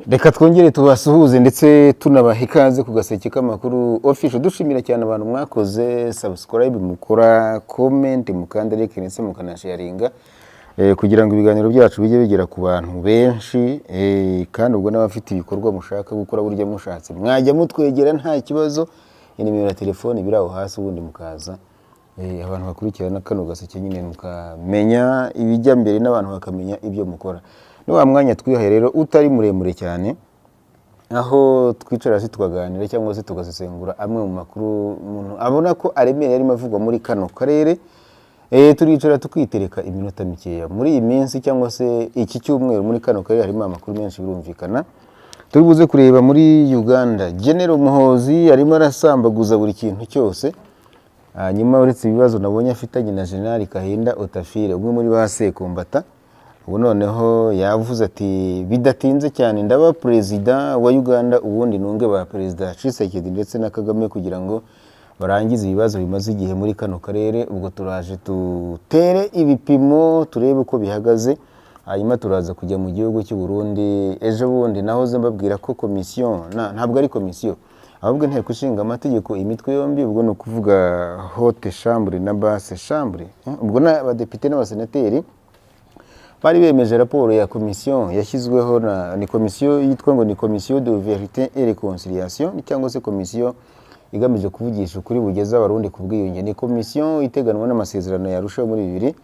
Reka twongere tubasuhuze ndetse tunabaha ikaze ku Gaseke k'Amakuru Official. Dushimira cyane abantu mwakoze subscribe, mukora comment, mukanda like ndetse mukanasharinga kugira ngo ibiganiro byacu bijye bigera ku bantu benshi. Kandi ubwo n'abafite ibikorwa mushaka gukora, burya mushatse mwajya mutwegera nta kibazo. Inimero ya telefone biri aho hasi, ubundi mukaza abantu bakurikirana kano gaseke nyine mukamenya ibijya mbere n'abantu bakamenya ibyo mukora. Ni wa mwanya twihaye rero utari muremure cyane, aho twicara hasi tukaganira cyangwa se tugasesengura amwe mu makuru umuntu abona ko aremereye arimo avugwa muri kano karere. Turicara tukitereka iminota mikeya. Muri iyi minsi cyangwa se iki cyumweru, muri kano karere harimo amakuru menshi. Birumvikana turi buze kureba muri Uganda, General Muhozi arimo arasambaguza buri kintu cyose. Hanyuma uretse ibibazo nabonye afitanye na General Kahinda Otafire, umwe muri ba Sekombata, ubu noneho yavuze ati: "Bidatinze cyane ndaba perezida wa Uganda, ubundi nunge ba Perezida Tshisekedi ndetse na Kagame kugira ngo barangize ibibazo bimaze igihe muri kano karere." Ubwo turaje tutere ibipimo, turebe uko bihagaze. Hanyuma turaza kujya mu gihugu cy'u Burundi. Ejo bundi nahoze mbabwira ko komisiyo ntabwo ari komisiyo, ahubwo Inteko Ishinga Amategeko imitwe yombi, ubwo ni ukuvuga haute chambre na basse chambre, ubwo n'abadepite n'abasenateri, bari bemeje raporo ya komisiyo yashyizweho na ni komisiyo yitwa ngo ni Commission de vérité et réconciliation, cyangwa se komisiyo igamije kuvugisha ukuri bugeza Abarundi ku bwiyunge. Ni komisiyo iteganwa n'amasezerano ya Arusha muri 2000.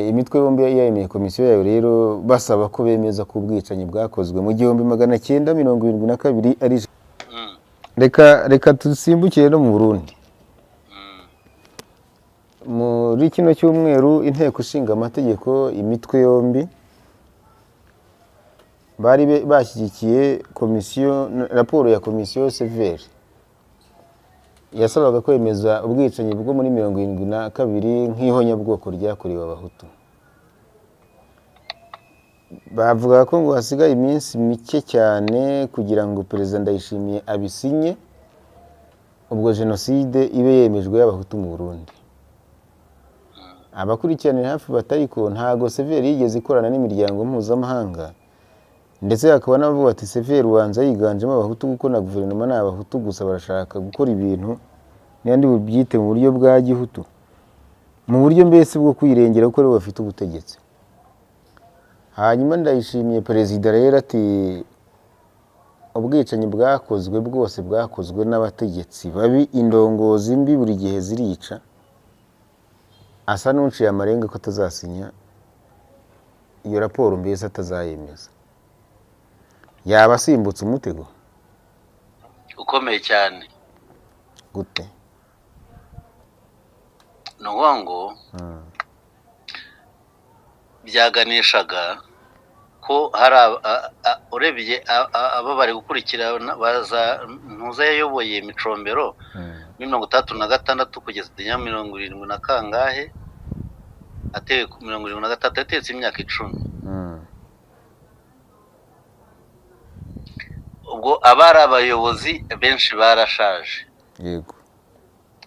Imitwe yombi yemeye komisiyo yayo rero, basaba ko bemeza ko ubwicanyi bwakozwe mu 1972 ari. Reka dusimbukire no mu Burundi. Muri kino cyumweru Inteko Ishinga Amategeko imitwe yombi bari bashyigikiye komisiyo, raporo ya komisiyo CVR yasabaga kwemeza ubwicanyi bwo muri 72 nk'ihonyabwoko ryakorewe Abahutu. Bavuga ko ngo hasigaye iminsi mike cyane kugira ngo Perezida Ndayishimiye abisinye, ubwo jenoside ibe yemejwe y'Abahutu mu Burundi. Abakurikiranira hafi batariko ntago CVR yigeze ikorana n'imiryango mpuzamahanga, ndetse hakaba n'abavuga bati: "CVR ubanza yiganjemo Abahutu, kuko na guverinoma ni Abahutu gusa, barashaka gukora ibintu n'andi bubyite mu buryo bwa gihutu, mu buryo mbese bwo kwirengera kuko aribo bafite ubutegetsi." Hanyuma Ndayishimiye perezida rero ati: "Ubwicanyi bwakozwe bwose bwakozwe n'abategetsi babi, indongozi mbi buri gihe zirica." Asa n'uciye amarenga ko atazasinya iyo raporo, mbese atazayemeza. Yaba asimbutse umutego ukomeye cyane. Gute? Ni ukuvuga ngo byaganishaga ko hari urebye abo bari gukurikira baza ntuza yayoboye Micombero muri 66 kugeza 70 na kangahe, atewe ku 76, yatetse imyaka 10. Ubwo abari abayobozi benshi barashaje.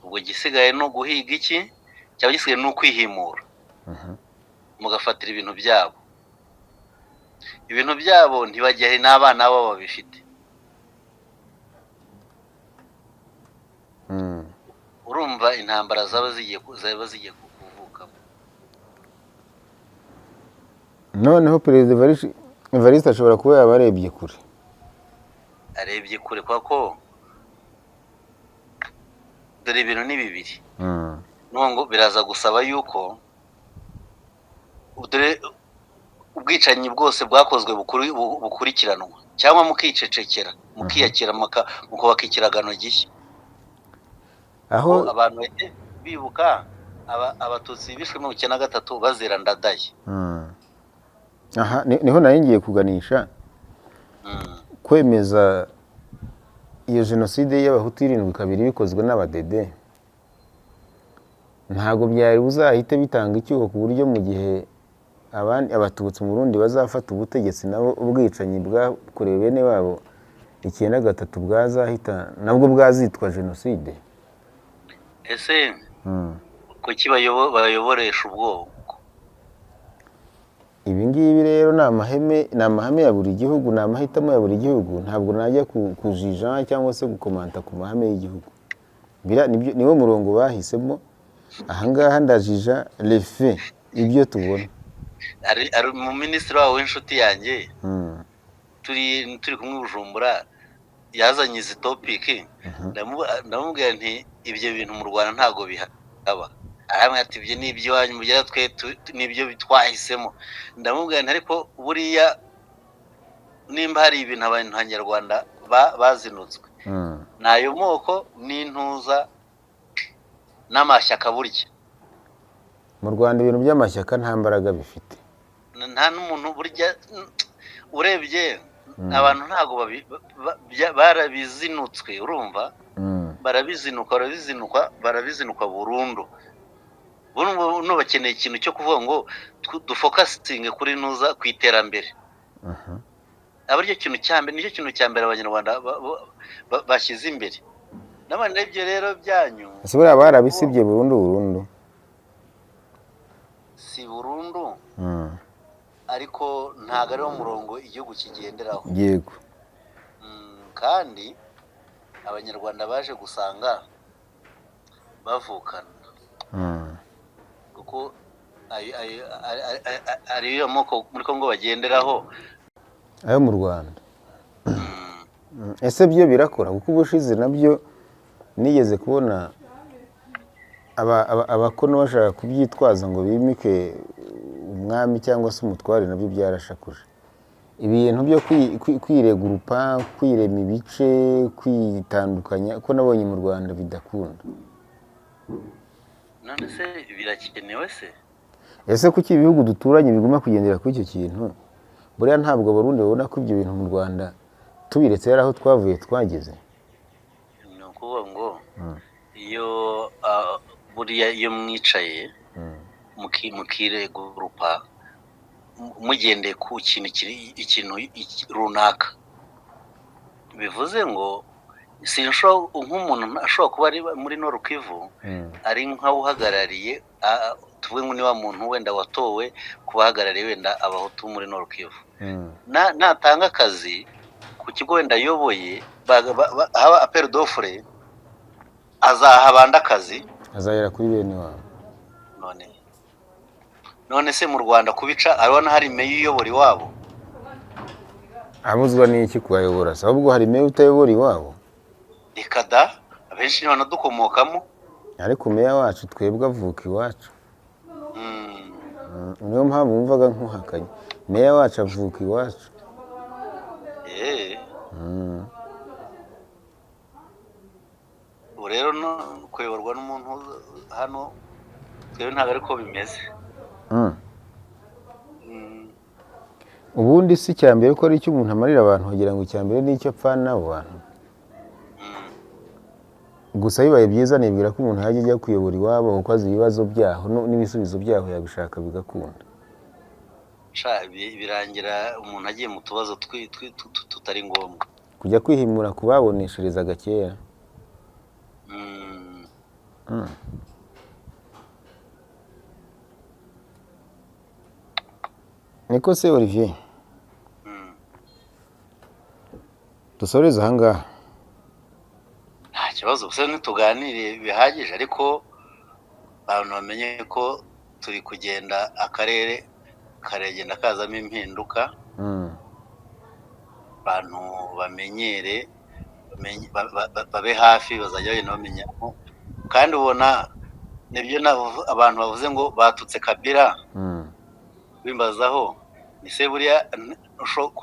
Ubwo igisigaye ni uguhiga iki cyaba gisigaye, ni ukwihimura, mugafatira ibintu byabo. Ibintu byabo ntibagihe n'abana babo babifite. Urumva intambara zaba zigiye kuvukamo. Noneho Perezida Evariste ashobora kuba yaba arebye kure. Arebye kure, kubera ko dore ibintu ni bibiri. Ngo biraza gusaba yuko dore ubwicanyi bwose bwakozwe bukurikiranwa, cyangwa mukicecekera, mukiyakira, mukubaka ikiragano gishya. Aho abantu bahite bibuka Abatutsi bishwe 93 bazira Ndadaye. Aha niho nari ngiye kuganisha. Kwemeza iyo jenoside y'Abahutu 72 bikozwe n'Abadede, ntabwo byari buzahite bitanga icyuho ku buryo mu gihe abandi Abatutsi mu Burundi bazafata ubutegetsi, nabo ubwicanyi bwakorewe bene wabo 93 bwazahita nabwo bwazitwa jenoside? Ese kuki bayoboresha ubwoko? Ibi ngibi rero ni amahame, ni amahame ya buri gihugu, ni amahitamo ya buri gihugu. Ntabwo najya kujija cyangwa se gukomanta ku mahame y'igihugu. Niwo murongo bahisemo. Ahangaha ndajija lefe ibyo tubona. Ari umuminisitiri wabo w'inshuti yanjye, turi kumwe i Bujumbura, yazanye izi topic. Ndamubwira nti ibyo bintu mu Rwanda ntabwo bihaba. Arambwira ati ibyo ni iby'iwanyu mugera, twe nibyo twahisemo. Ndamubwira nti ariko buriya nimba hari ibintu abanyarwanda bazinutswe, ni ayo moko n'intuza n'amashyaka burya. Mu Rwanda ibintu by'amashyaka nta mbaraga bifite. Nta n'umuntu burya urebye abantu ntabwo barabizinutswe, urumva? Barabizinuka, barabizinukwa, barabizinukwa burundu. Buno bakeneye ikintu cyo kuvuga ngo dufokasinge kuri ntuza, ku iterambere. Aba aricyo kintu cya mbere, nicyo kintu cya mbere Abanyarwanda bashyize imbere. N'abandi ibyo rero byanyu. Ese buriya barabisibye burundu burundu? Si burundu, ariko ntabwo ariwo murongo igihugu kigenderaho. Kandi Abanyarwanda baje gusanga bavukana, kuko ariyo moko muri Kongo bagenderaho. Ayo mu Rwanda. Ese byo birakora? Kuko ubushize nabyo nigeze kubona abakono bashaka kubyitwaza ngo bimike umwami cyangwa se umutware, nabyo byarashakuje. Ibintu byo kwiregurupa, kwirema ibice, kwitandukanya, ko nabonye mu Rwanda bidakunda. None se birakenewe se? Ese kuki ibihugu duturanye biguma kugendera kuri icyo kintu? Buriya ntabwo Abarundi babona ko ibyo bintu mu Rwanda tubiretse yari aho twavuye twageze. Ni ukuvuga ngo iyo buriya iyo mwicaye mukiregurupa mugendeye ku kintu kiri ikintu runaka, bivuze ngo sinshobora, nk'umuntu ashobora kuba ari muri Nord Kivu, ari nk'uhagarariye, tuvuge ngo ni wa muntu wenda watowe kuba ahagarariye wenda Abahutu muri Nord Kivu, natanga akazi ku kigo wenda ayoboye, haba appel d'offre, azaha abandi akazi. Azahera kuri bene wabo. None se mu Rwanda kubica, arabona hari meya uyobora iwabo? Abuzwa n'iki kubayobora se? Ahubwo hari meya utayobora iwabo? Reka da, abenshi banadukomokamo. Ariko meya wacu twebwe avuka iwacu. Niyo mpamvu wumvaga nkuhakanye. Meya wacu avuka iwacu. Ubu rero no kuyoborwa n'umuntu hano twebwe ntabwo ariko bimeze. Ubundi si icya mbere ko ari icyo umuntu amarira abantu, kugira ngo icya mbere ni icyo apfana n'abo bantu. Gusa bibaye byiza nibwira ko umuntu yajya ajya kuyobora iwabo, kuko azi ibibazo byaho n'ibisubizo byaho, yabishaka bigakunda. Birangira umuntu agiye mu tubazo tutari ngombwa. Kujya kwihimura ku babonesherezaga kera. Niko se Olivier? Dusoreze ahangaha. Nta kibazo, gusa ntituganire bihagije, ariko abantu bamenye ko turi kugenda, akarere karagenda kazamo impinduka. Abantu bamenyere, babe hafi, bazajya bagenda bamenya. Kandi ubona nibyo abantu bavuze ngo batutse Kabila, bimbazaho ni se buriya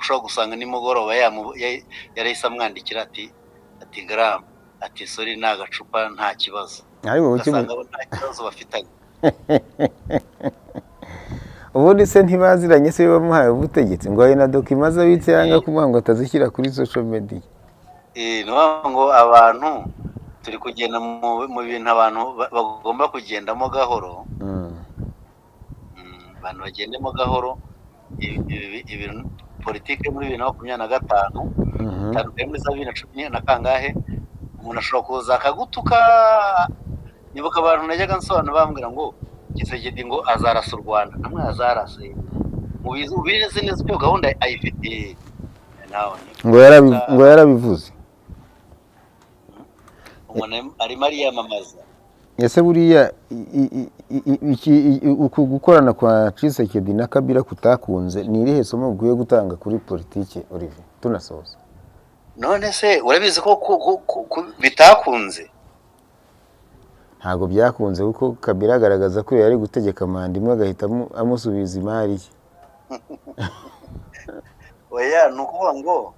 ushobora gusanga nimugoroba yarahise amwandikira ati gram, ati sorry, ni agacupa nta kibazo. Ugasanga bo nta kibazo bafitanye. Ubundi se ntibaziranye se bamuhaye ubutegetsi ngo ahe na document abitse yanga kumuha ngo atazishyira kuri social media? Ni ukuvuga ngo abantu turi kugenda mu bintu abantu bagomba kugendamo gahoro. Abantu bagendemo gahoro. Ibintu politike muri 2025, itandukanye muri za 2010 na kangahe, umuntu ashobora kuza akagutuka. Nibuka abantu najyaga nsobanura bambwira ngo Tshisekedi ngo azarasa u Rwanda, namwe azarase. Ubizi neza ko gahunda ayifitiye nawe. Ngo yarabivuze. Umuntu arimo ariyamamaza. Ese buriya uku gukorana kwa Tshisekedi na Kabila kutakunze, ni irihe somo bukwiye gutanga kuri politike, Olivier, tunasoza? None se urabizi ko bitakunze? Ntabwo byakunze, kuko Kabila agaragaza ko yari gutegeka manda imwe agahita amusubiza imari ye. Oya, ni ukuvuga ngo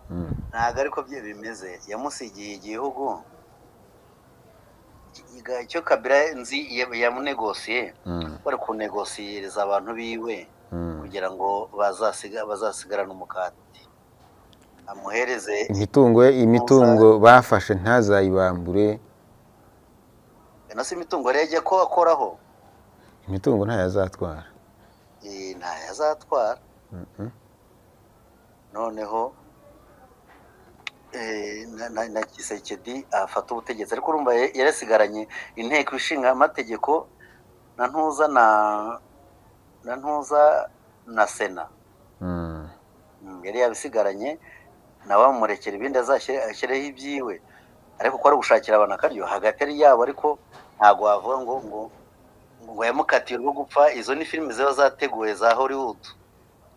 ntabwo ariko bye bimeze. Yamusigiye igihugu. Icyo Kabila nzi yamunegosiye, bari kunegosiyereza abantu biwe kugira ngo bazasigarane umukati, amuhereze imitungo ye, imitungo bafashe ntazayibambure. Ino si imitungo rero ajya ko akoraho. Imitungo ntayo azatwara. Ntayo azatwara. Noneho na Tshisekedi afata ubutegetsi, ariko urumva yarasigaranye inteko ishinga amategeko na ntuza na ntuza na sena. Yari yabisigaranye, nawe amurekera ibindi ashyireho ibyiwe, ariko ko ari ugushakira abantu akaryo hagati ari yabo. Ariko ntabwo wavuga ngo yamukatiye urwo gupfa. Izo ni filimi ziba zateguwe za Hollywood.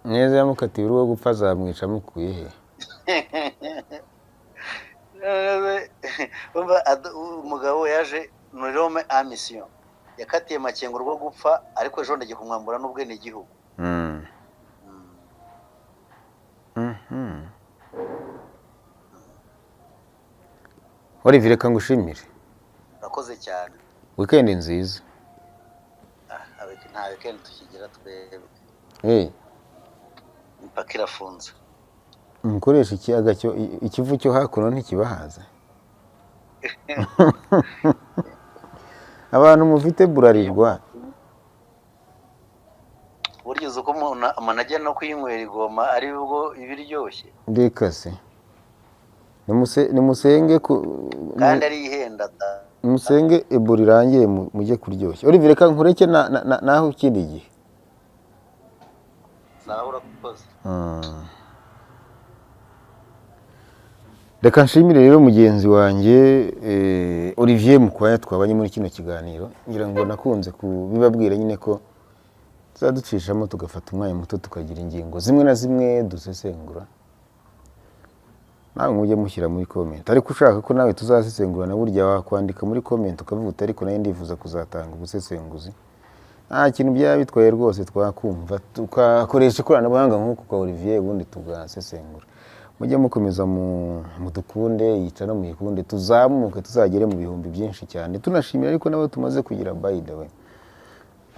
Neza, yamukatiye urwo gupfa, azamwica amukuye he? Umva, umugabo yaje ni l'homme à mission. Yakatiye Makengo rwo gupfa, ariko ejo ndagiye kumwambura n'ubwenegihugu. Olivier, reka ngushimire. Urakoze cyane. Weekend nziza. Ah, nta weekend tukigira twebwe. Imipaka irafunze. Mukoresha ikiyaga cyo, Ikivu cyo hakuno ntikibahaza? Abantu mufite Bralirwa. Burya uzi ko umuntu ajya no kuyinywera igoma ari bwo iba iryoshye. Reka se. Nimusenge Kandi ari ihenda da. Musenge Ebola irangire mujye kuryoshya. Olivier, reka nkureke naho ikindi gihe. Sawa, urakoze. Reka nshimire rero mugenzi wanjye Olivier Mukwaya twabanye muri kino kiganiro. Ngira ngo nakunze kubibabwira nyine ko tuzaducishamo tugafata umwanya muto tukagira ingingo zimwe na zimwe dusesengura, nawe mujye mushyira muri comment. Ariko ushaka ko nawe tuzasesengura na burya wakwandika muri comment ukavuga uti: "Ariko nawe ndifuza kuzatanga ubusesenguzi." Nta kintu byaba bitwaye rwose, twakumva tugakoresha ikoranabuhanga nk'uku kwa Olivier, ubundi tugasesengura. Mujye mukomeza mudukunde, yica no muyikunde, tuzamuke tuzagere mu bihumbi byinshi cyane. Tunashimira ariko n'abo tumaze kugira, by the way.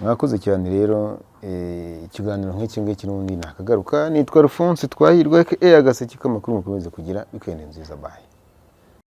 Mwakoze cyane rero. Ikiganiro nk'iki ngiki n'ubundi nakagaruka. Nitwa Alphonse Twahirwa aka Agaseke k'amakuru. Mukomeze kugira weekend nziza, bye.